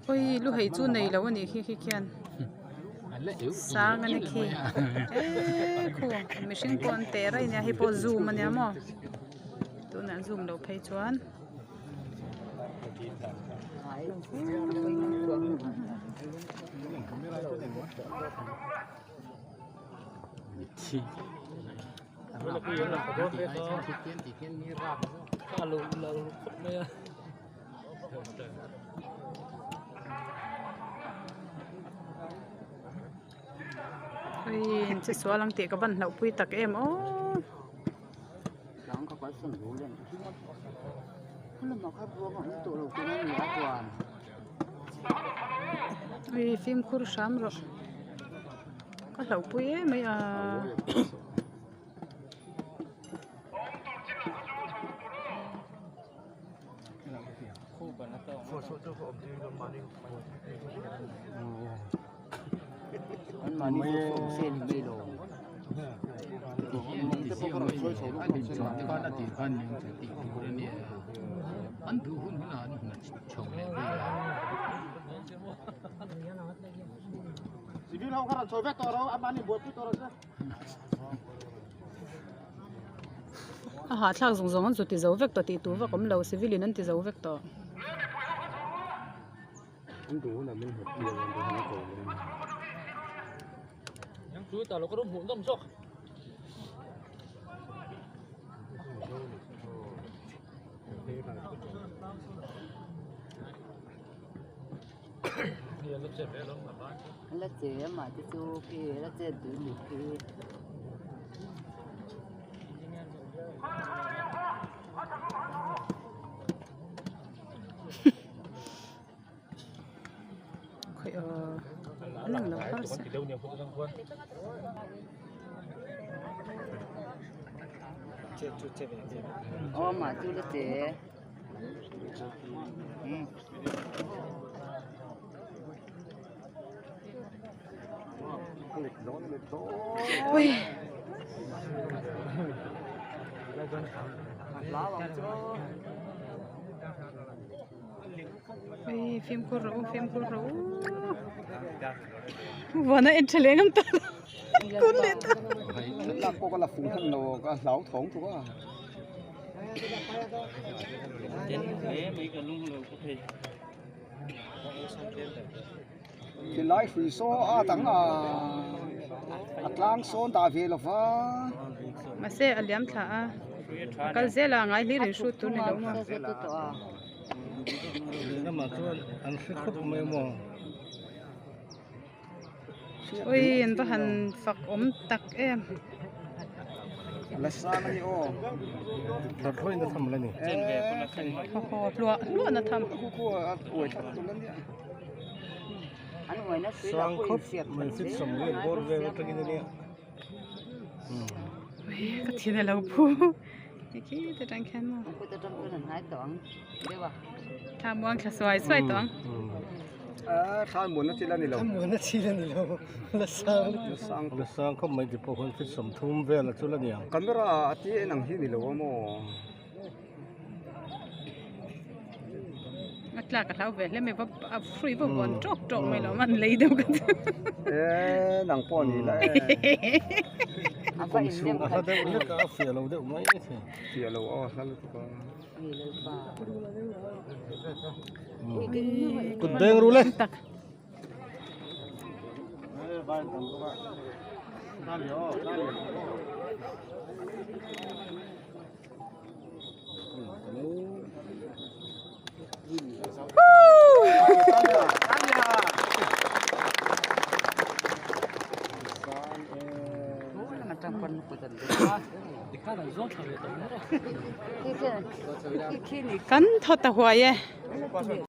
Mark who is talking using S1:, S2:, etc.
S1: Ui lu hei chu nei lo a nih khi khi khian sang a ni khi eee khu mihring pawh an teh raih a nia hei pawh zoom a nia maw tunah zoom loh phei chuan. Ui in che sual ang tih ka van hlauh pui tak em aw. Ui fimkhur hram rawh ka hlauh pui em mai a. A hahthlak zawng zawng an zu ti zo vek tawh tih tur vak awm lo civil in an ti zo vek tawh. Ui fimkhur rawh u fimkhur rawh u vana en tha leh ngam ta lo kun leh ta.
S2: Khilai hrui saw a dang a a tlang sawn dah ve lo va.
S1: Mahse a liam thla a a kal zel a ngai hlir in hrut tur ni lo maw. Ui an va han fak awm tak em.
S2: La sang a ni aw.
S1: Haw haw hluah hluah na tham. Ui ka thin a lo phu khi te tang khian maw. Thla muang thla suai suai tawh ang.
S2: Thla muan na thil a ni lo.
S3: Thla muan na thil a ni lo. La sang la sang la sang khawp mai ti pawh khawn feet 30 vel a chu la ni ang.
S2: Camera a ti en ang hi ni lo a maw.
S1: A tlak a hlau ve hle mai va a hrui va vuan tawk tawk mai lo man lei deuh ka chu.
S2: E nang pawh ni la e.
S3: A hla deuh hlek a a fiah lo deuh mai thei.
S2: Fiah lo aw hla lutuk a.
S3: Kut beng ru le.
S1: Kan thaw ta huai e.